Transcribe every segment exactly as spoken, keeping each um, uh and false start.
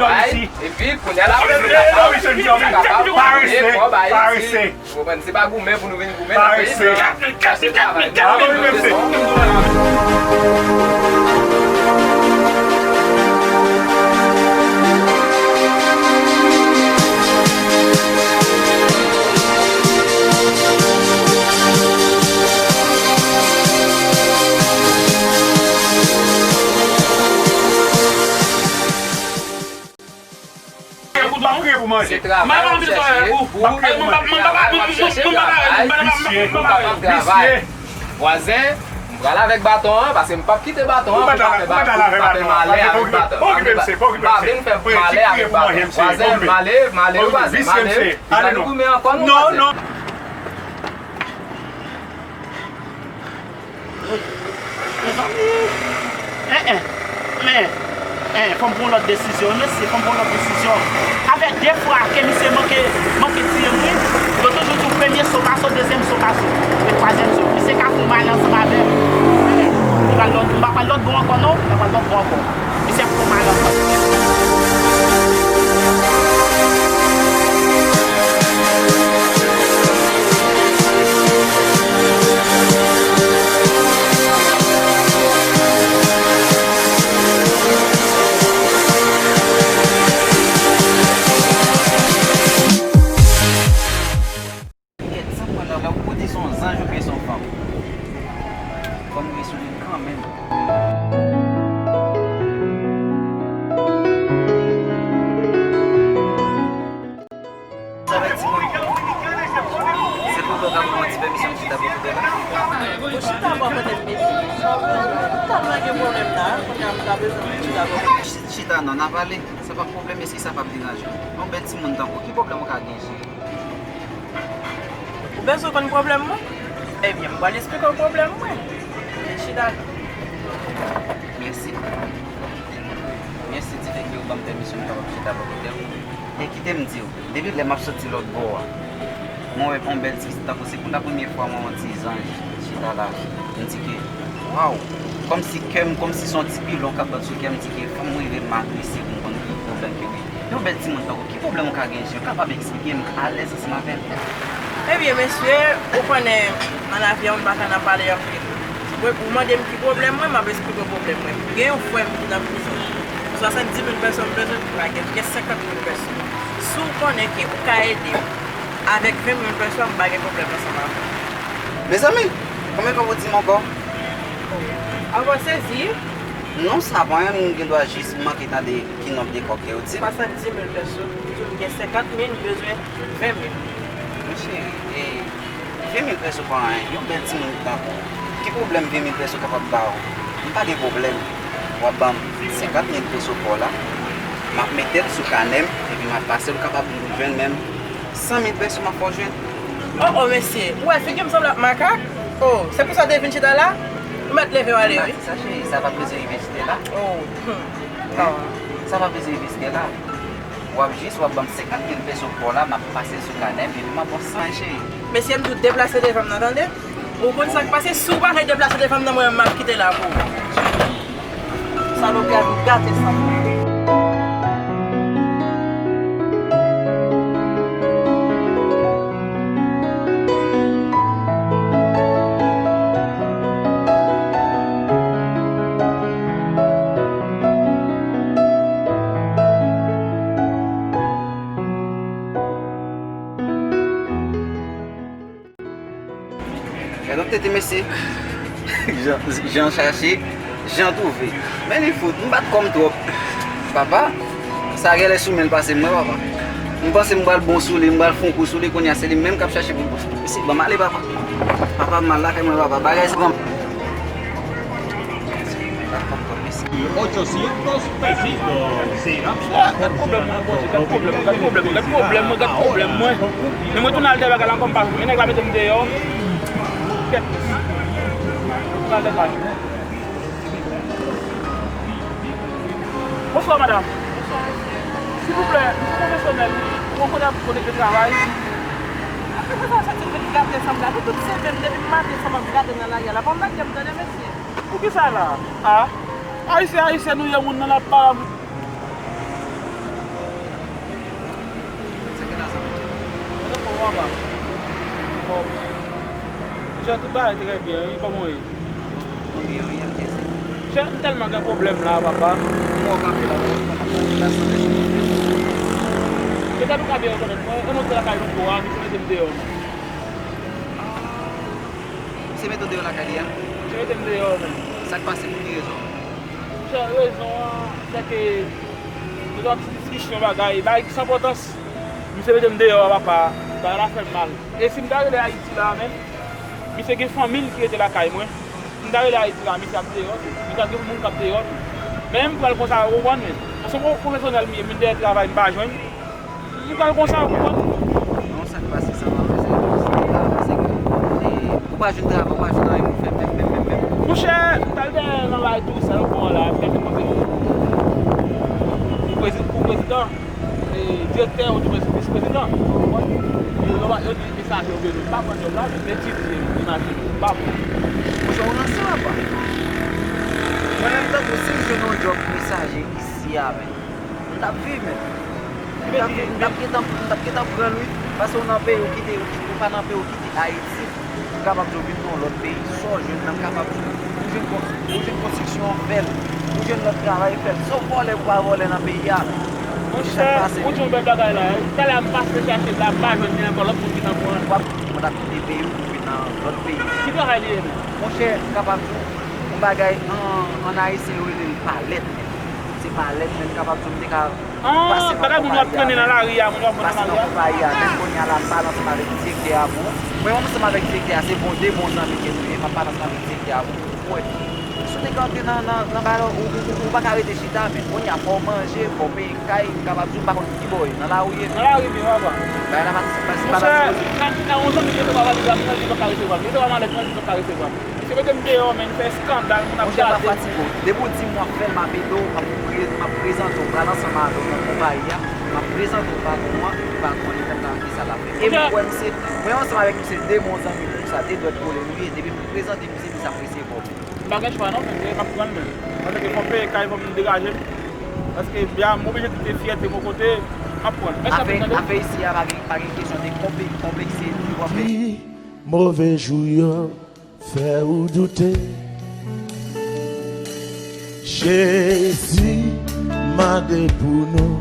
dòmi isit. Epi, kounye a la, pou nou kapab, pou nou kapab goumen, kòb Ayiti. Ou konprann? Se pa goumen pou nou vin goumen nan peyi sa. Chache travay. Se travay w ap chache pou travay, w ap chache travay pou w kapab travay. Vwazen, m pral avèk baton an, paske m p ap kite baton an pou pa fè ba-, pou pa fè malè avèk baton an. M pa vle fè malè avèk baton an. Vwazen, m ale, m ale wi vwazen, m ale. N pral goumen ankò non vwazen. Mezanmi. En, en. Men, en, fò m pran yon lòt desizyon wi mesye, fò m pran yon lòt desizyon. Sa fè de fwa ke misye manke, manke tiye m wi. Yo toujou di w premye so pa so, dezyèm so pa so, e twazyèm so. Misye ka fè w male ansanm avè m. Men, m pral lòt, m pa pral lòt bò ankò non, m pa pral lòt bò ankò. Misye ap fè w male ankò. Kèt, sa pran la, la, ou kote se yon zanj oubyen se yon fanm? Fanm rive sou li kanmenm. Sa fè timoun. Se pou w ka pran yon ti pèmisyon m chita bò kote la. Ou chita bò kote m mete. M tèlman gen pwoblèm la, kounye a m ta bezwen chita bò kote. Ch-, chita non, n a pale. Sa pa pwoblèm, eski sa p ap deranje w? Yon bèl timoun tankou w, ki pwoblèm ou ka gen, cheri? Ou bezwen konn pwoblèm mwen? Ebyen, m pral esplike w pwoblèm mwen. Vin chita la. Mèsi. Mèsi difèt ke ou ban m pèmisyon m kapab chita bò kote w. E kite m di w, depi lè m ap soti lòt bò a, mwen wè yon bèl ti, tankou se pou la premyè fwa mwen wè yon ti zanj chita la. M di ke, waw! Kòmsi kè m, kòmsi se yon ti pilon k ap bat sou kè m, m di ke fò m rive m adrese pou m konn ki pwoblèm ke li. Yon bèl timoun tankou ki pwoblèm ou ka gen, je kapab eksplike m alèz ansanm avè l. Ebyen, mesye, ou konnen, nan lavi a, moun pa ka nan pale anpil. Ou mande m ki pwoblèm mwen, m ap eksplike w pwoblèm mwen. Gen yon frè m ki nan prizon. Swasanndimil pèso m bezwen pou lage l, gen senkant mil pèso. Si w konnen ke ou ka ede m avèk ven mil pèso, m pa gen pwoblèm ansanm avè w. Mezanmi, konbyen kòb ou di m ankò? Ankò sezi? Non, sa pa anyen, m gen dwa jis manke tande ki nonb de kòb ke ou di m. Swasanndimil pèso, m di w m gen senkant mil, m bezwen ven mil. Monchè, e, ven mil pèso pa anyen, yon bèl timoun tankou w. Ki pwoblèm ven mil peso kapab ba w? M pa gen pwoblèm. W ap ban m senkant mil peso pa w la, m ap mete l sou kanè m, epi m ap pase l, ou kapab jwenn menm san mil peso m ap fè w jwenn. Oh, oh, mesye, ou wè figi m sanble ak makak? Oh, se pou sa w te vin chita la? Ou mèt leve w ale, wi. Sa, cheri, sa pa bezwen rive chita la. Oh, hmm. Bon. Sa pa bezwen rive chita la. W ap jis, w ap ban m senkant mil peso pa w la, m ap pase l sou kanè m, epi m ap ba w san, cheri. Mesye, m tou deplase devan m nan, tande? Ou konn sa k pase? Si w pa vle deplase devan m nan, mwen menm m ap kite la pou ou. Salopri a vin gate san mwen. Gade yon tete mesye. Jan, jan chache, jan twouve. Men li fout, m bat kò m twòp. Papa, sa genlè sou men l pase m, wi, papa. M panse m pral bon sou li, m pral fè yon kou sou li, kounye a se li menm k ap chache pou l bon sou li. Mesye, ban m ale, papa. Papa, m al lakay mwen, papa. Bagay se kòm. Ochocientos pesitos. Gad pwoblèm mwen, gad pwoblèm mwen, gad pwoblèm mwen, gad pwoblèm mwen. Men mwen tounen al dèyè bagay la ankò, m pa jwenn nèg la, mete m deyò. Kèt. Tounen al dèyè bagay. Bonswa, madanm. Silvouplè, m se pwofesyonèl, wi. Ou konnen ap konekte travay. Ape fè sa, sa te vin gate sanm la. Tout semèn, depi maten, sa m ap gade nan lari a la. Bon, m pa t janm tande, mesye. Poukisa la? A? Ayisyen, ayisyen nou ye, moun nan ap ba m. Mwen anfòm, papa. Anfòm. Jan tout bagay trè byen, wi, kòman w ye? Mwen byen, wi, M T C. Chè, m tèlman gen pwoblèm la, papa. Mwen kanpe la, mwen kanpe la, sanble sou mwen. Petèt ou ka byen rekonèt mwen, e monte lakay Louko a, misye mete m deyò, men. Misye mete w deyò lakay li a? Misye mete m deyò, men. Sa k pase, pou ki rezon? Chè, rezon an, se ke nou te nan ti diskisyon bagay, bagay ki san enpòtans. Misye mete m deyò, papa. Bagay la fè m mal. E si m ta rele Ayiti la, menm, misye gen fanmi l ki rete lakay mwen. Si m ta rele Ayiti la, misye ap deyò tou. Misye ap gen moun k ap deyò tou. Men m pral konsa, ou konprann, men. Paske m pwofesyonèl m ye, m vin dèyè travay, m pa jwenn. M pral konsa, ou konprann? Non, sa k pase, sa pa pase, se pa pase, se ke, e, ou pa jwenn travay, ou pa jwenn anyen pou fè, menm, menm, menm, menm. Monchè, m t al dèyè nan bagay touris sa yo, bon, la, m t al depoze pou prezi-, pou prezidan, e, direktè, oubyen vis prezidan, ou konprann? E, yo, yo di, mesaje, oubyen nou pa pran djòb la, men etidye, imajine, ou pa pran. Monchè, ou ranse, papa. Mwen menm, tankou si m jwenn yon djòb mesaje isi a, men. M t ap viv, men. M t ap viv, m t ap gentan, m t ap gentan pran l, wi. Paske w nan peyi w kite, ou pa nan peyi w kite Ayiti, m kapab di w vin nan yon lòt peyi, sa w jwenn nan, m kapab di w, ou jwenn kon-, ou jwenn konstriksyon an fè l, ou jwenn lòt travay fè l. Sa w vòlè, ou pa vòlè nan peyi a, men. Monchè, ou di yon bèl bagay la, wi. Talè a m pase chache la, m pa jwenn li ankò, lòt moun ki nan kwen an. W ap, w ap kite peyi w pou vin nan lòt peyi. Ki travay li ye, menm? Monchè, m kapab di w, yon bagay an, an ayisyen yo rele l palèt, men. Se palèt, men m kapab di w m te ka pase nan konpayi a, men, pase nan konpayi a, men kounye a la, m pale ansanm avèk direktè a pou ou. Mwen menm ansanm avèk direktè a, se bon, de bon zanmi ke nou ye, m ap pale ansanm avèk direktè a pou ou, pou w wè. Si w te ka antre nan, nan, nan bagay la, ou, ou, ou, ou pa ka rete chita, men kounye a, fò w manje, fò w peye kay, m kapab di w, m pa konn ki bò w ye, nan lari w ye. Nan lari m ye, papa. Bagay la pa, pa, pa, pa sipoze. Monchè, nan, nan yon zanmi ki rete pa valè, li pa ka resevwa m. Li rete pa malèt, mwen, li pa ka resevwa m. Misye mete m deyò, men, li fè eskandal, moun ap gade m. Monchè, pa fatige w. Depi w di m w ap fè l, m ap ede w, m ap pre-, m ap prezante w, pral ansanm avè w nan konpayi a, m ap prezante w patwon an, epi patwon an li menm la, ki sa l ap fè. E m kwè misye, mwen ansanm avèk misye, de bon zanmi konsa, de dwèt kole nou ye, depi m prezante misye, misye ap resevwa w. M pa gen chwa non, men, m ap pran l, men. Paske fò m peye kay, fò m degaje m. Paske byen, m oblije kite fyète m yon kote, m ap pran l. Mèsi anpil, tande. Afè, afè isi a pa gen, pa gen kesyon de konpe-, konplekse, ou konprann? Ki move jou yo fè ou doute. Jezi mande pou nou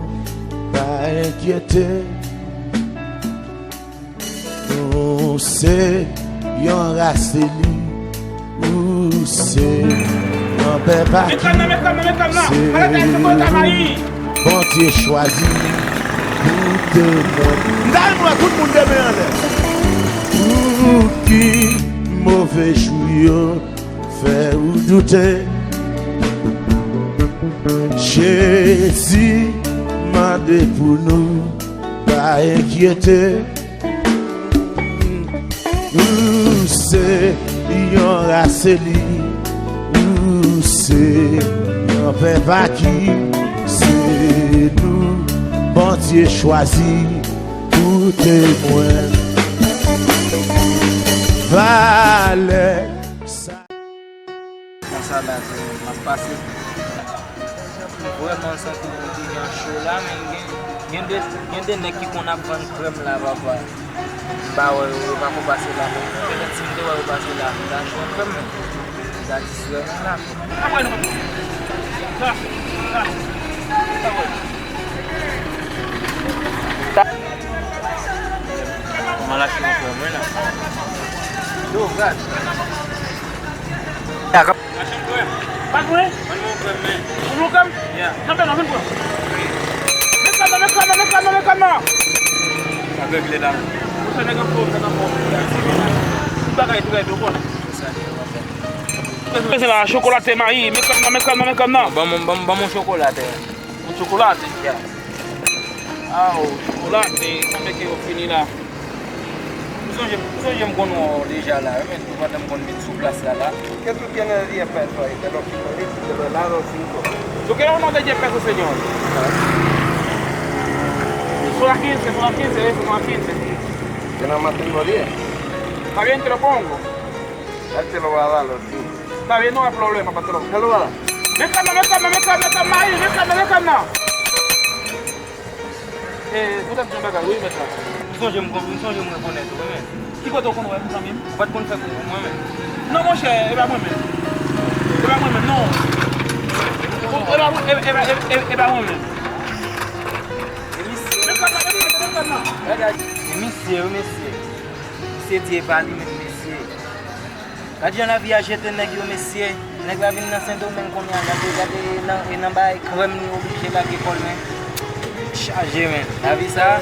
pa enkyete. Nou se yon ras eli, ou se yon pèp aki. Se ou Bondye chwazi pou te mwen. M ta renmen wè tout moun de men anlè. Pou ki move jou yo Doute. Jezi mande pou nou pa enkyete. Ou se yon ras eli, ou se yon pèp aki, se nou Bondye chwazi pou temwen. Valè sa. Konsa la, m ap pase. M vrèman santi m te gen cho la, men gen, gen de, gen de nèg ki konn ap vann krèm la, papa. M pa wè yo, yo pako pase la, men petèt si m te wè yo pase la, m ta jwenn krèm, men m ta distrè menm la. Kòman lache yon krèm, wi, la? Yo, gad. Pa t vre? Ban mwen yon krèm, men. Ou vle krèm? Yeah. Nan men nan, vin pran. Wi. Met krèm nan, met krèm nan, met krèm nan, met krèm nan. Avèg lè la. Ou fè nèg anfò, fè nèg anfò. Tout bagay trè byen, ou konnen. Sa li, w ap fè. Mwen se la, chokolate mayi, met krèm nan, met krèm nan, met krèm nan. Ban mwen, ban mwen, ban mwen chokolate. Yon chokolate? Yeah. Aw, chokolate, sanble ke yo fini la. M sonje, m sonje m konn wè w deja la, wi, men tou pandan m konn vin sou plas la, la. ¿Qué tú tienes de diez pesos ahí? Te lo quito, ¿viste? Te lo he dado cinco. Yo quiero uno de diez pesos, señor. Son las quince, son las quince, eso, son las quince. Yo nada más tengo diez. Está bien, te lo pongo. Él te lo va a dar los cinco. Está bien, no hay problema, patrón. ¿Qué lo va a dar? Ven acá, ven acá, ven acá, ven acá, ahí, ven acá, ven acá. Eh, ou t ap di yon bagay, wi, mèt la. M sonje m konn, m sonje m rekonèt ou, wi, men. Ki kote w konn wè m, zanmi m? Ou pa t konn fè kou pou mwen, men. Non, monchè, e pa mwen menm. E pa mwen menm, non. E pa, e, e, e, e, e pa mwen menm. E misye, e misye, e misye. Se Dye pa li menm, mesye. Gad jan lavi a jete nèg yo, mesye. Nèg la vin nan Sendomeng kounye a, gade, gade nan, e nan bay krèm li oblije lage kò l, men. Chaje, men. Lavi sa,